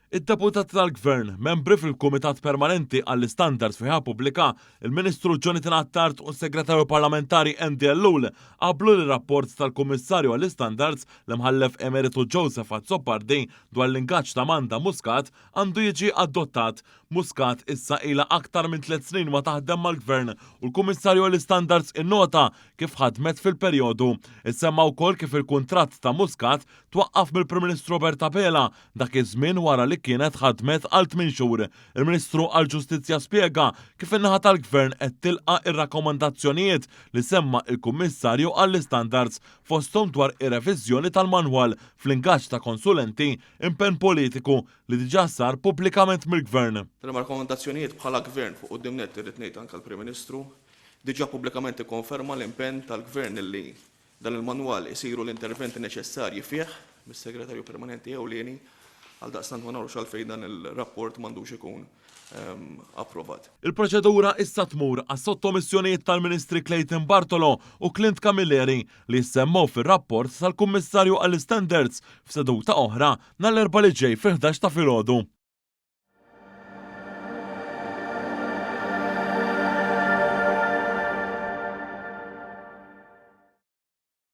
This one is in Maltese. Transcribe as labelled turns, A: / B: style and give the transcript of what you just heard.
A: Id-deputati tal-Gvern, membri fil-Kumitat Permanenti għall-Istandards fi Pubblika, il-Ministru Jonathan Attard u s-Segretarju Parlamentari Andy Ellul qablu li rapport tal-Kummissarju għall-Istandards, l-Imħallef Emeritu Joseph Azzopardi, dwar l-ingaġġ ta' Amanda Muscat għandu jiġi adottat. Muscat issa ilha aktar minn 3 snin ma taħdem mal-Gvern u l-Kummissarju għall-Istandards innota kif ħadmet fil-perjodu. Issemma wkoll kif il-kuntratt ta' Muscat twaqqaf mill-Prim Ministru Robert Abela dak iż-żmien wara li kienet ħadmet għal 8 xhur. Il-Ministru għall-Ġustizzja spjega kif in-naħa tal-Gvern qed tilqa' ir-rakkomandazzjonijiet li semma il-Kummissarju għall-Istandards, fosthom dwar ir-reviżjoni tal-manwal fl-ingaġġ ta' konsulenti, impenn politiku li diġà sar pubblikament mill-Gvern.
B: Rakkomandazzjonijiet bħala Gvern fuq quddiem nett, irrid ngħid anke l-Prim Ministru diġà pubblikament ikkonferma l-impenn tal-Gvern li dan il-manwal isiru l-interventi neċessarji fih mis-Segretarju Permanenti Ewlieni. Għaldaqstant ma narawx għalfejn dan il-rapport m'għandux ikun approvat.
A: Il-proċedura issa tmur għas sottomissjonijiet tal-Ministri Clayton Bartolo u Clint Camilleri li jissemmew fir-rapport tal-Kummissarju għall-Istandards f'seduta oħra nhar l-Erbgħa li ġej fil-11 ta' filgħodu.